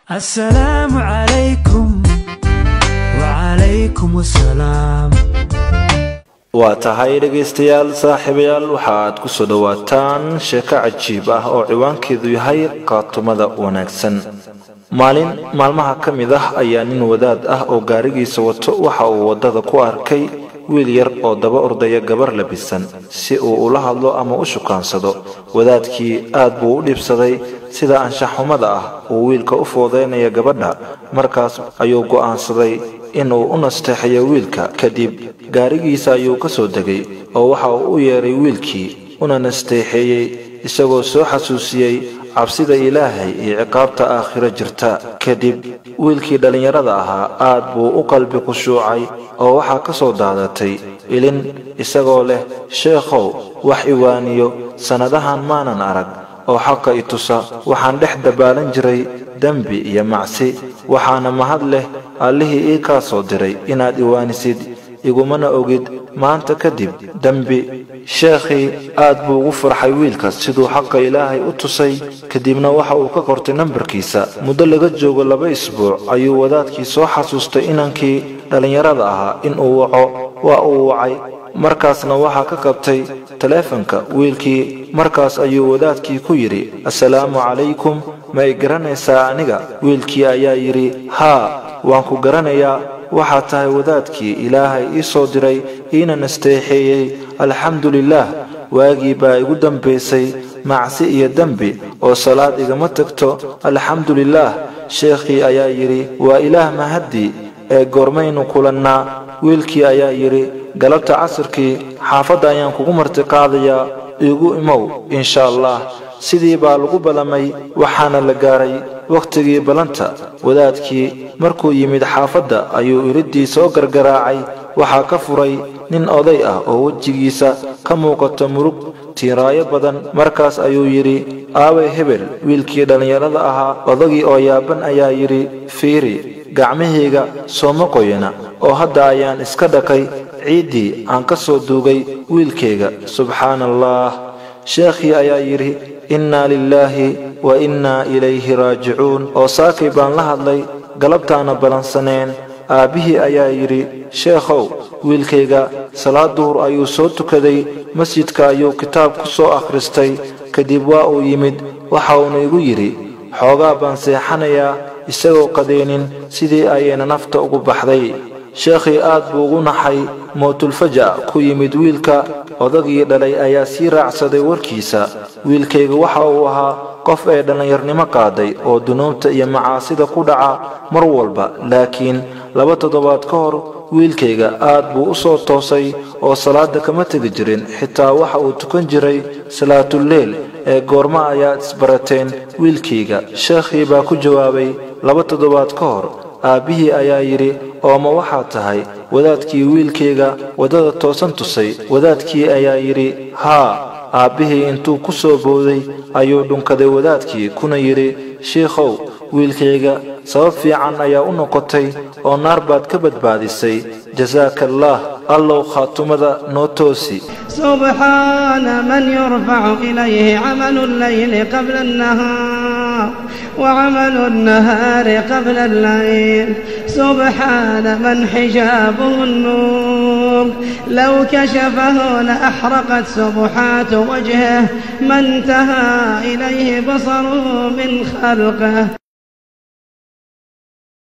Assalaamu calaykum wacalaykum assalaam. Waa tahay dhegaystayaal, saaxiibayaal, waxaaad ku soo dhowaataan sheeko cajiib ah oo ciwaankeedu yahay Qaatumada Wanaagsan. Maalin maalmaha ka mid ah ayaa nin wadaad ah oo gaarigiisa wato waxa uu waddada ku arkay wiil yar oo daba ordaya gabar labisan si uu ula hadlo ama u shukaansado. Wadaadkii aad buu u dhibsaday sida anshaxxumada ah uu wiilka u foodeynaya gabadha. Markaas ayuu go'aansaday inuu u nasteexayo wiilka. Kadib gaarigiisa ayuu ka soo degay oo waxa uu u yeeray wiilkii, una nasteexeeyey, isagoo soo xasuusiyey cabsida Ilaahay iyo ciqaabta aakhiro jirta. Kadib wiilkii dhallinyarada ahaa aad buu u qalbi khushuucay oo waxaa ka soo daadatay ilin, isagoo leh: "Sheekhow, wax iwaaniyo sannadahan maanan arag oo xaqa i tusa. Waxaan dhex dabaalan jiray dembi iyo macsi, waxaana mahad leh Allihii ii kaa soo diray inaad iwaanisid, igumana ogid maanta kadib dembi." Sheekhii aad buu ugu farxay wiilkaas siduu xaqa Ilaahay u tusay. Kadibna waxa uu ka qortay nambarkiisa. Muddo laga joogo 2 isbuuc ayuu wadaadkii soo xasuustay inankii dhallinyarada ahaa inuu waco. Waa uu wacay, markaasna waxaa ka qabtay taleefanka wiilkii. Markaas ayuu wadaadkii ku yidhi: "Assalaamu calaykum, ma i garanaysaa aniga?" Wiilkii ayaa yidhi: "Haa, waan ku garanayaa, waxaad tahay wadaadkii Ilaahay ii soo diray iina nasteexeeyey. Alxamdu lilaah, waagii baa igu dambaysay macsi iyo dembi oo salaad igama tagto, alxamdu lilaah." Sheekhii ayaa yidhi: "Waa Ilaah mahaddii, ee goormaynu kulannaa?" Wiilkii ayaa yidhi: "Galabta casirkii xaafadda ayaan kugu martiqaadayaa, iigu imow insha Allah." Sidii baa lagu ballamay, waxaana la gaaray wakhtigii ballanta. Wadaadkii markuu yimid xaafadda ayuu iriddii soo gargaraacay. Waxaa ka furay nin oday ah oo wejigiisa ka muuqato murug tiiraayo badan. Markaas ayuu yidhi: "Aaway hebel, wiilkii dhallinyarada ahaa?" Odagii oo yaaban ayaa yidhi: "Fiiri, gacmahayga sooma qoyana oo hadda ayaan iska dhaqay ciiddii aan ka soo duugay wiilkayga. Subxaana Allah." Sheekhii ayaa yidhi: "Innaa lilaahi wa innaa ilayhi raajicuun, oo saakay baan la hadlay, galabtaana ballansaneen." Aabbihii ayaa yidhi: "Sheekhow, wiilkayga salaad duhur ayuu soo tukaday, masjidka ayuu kitaab ku soo akhristay, kadib waa uu yimid, waxa uuna igu yidhi xoogaa baan seexanayaa, isagoo qadeynin sidii ayayna nafta ugu baxday." Sheekhii aad buu ugu naxay mowtulfaja ku yimid wiilka. Odagii dhalay ayaa sii raacsaday warkiisa: "Wiilkayga waxa uu ahaa qof ay dhallinyarnimo qaaday oo dunuubta iyo macaasida ku dhaca mar walba, laakiin 2 toddobaad ka hor wiilkayga aad buu u soo toosay oo salaada kama tegi jirin, xitaa waxa uu tukan jiray salaatuleyl. Ee goorma ayaad isbarateen wiilkayga?" Sheekhii baa ku jawaabay: "2 toddobaad ka hor." Aabbihii ayaa yidhi: "Ooma waxaad tahay wadaadkii wiilkayga waddada toosan tusay?" Wadaadkii ayaa yidhi: "Haa." Aabbihii intuu ku soo booday ayuu dhunkaday wadaadkii, kuna yidhi: "Shiikhow, wiilkayga sabab fiican ayaa u noqotay oo naar baad ka badbaadisay, jasaaka allaah. Allow khaatumada noo toosi." سبحان من يرفع إليه عمل الليل قبل النهار وعمل النهار قبل الليل. سبحان من حجابه النور، لو كشفه لأحرقت سبحات وجهه ما انتهى إليه بصره من خلقه.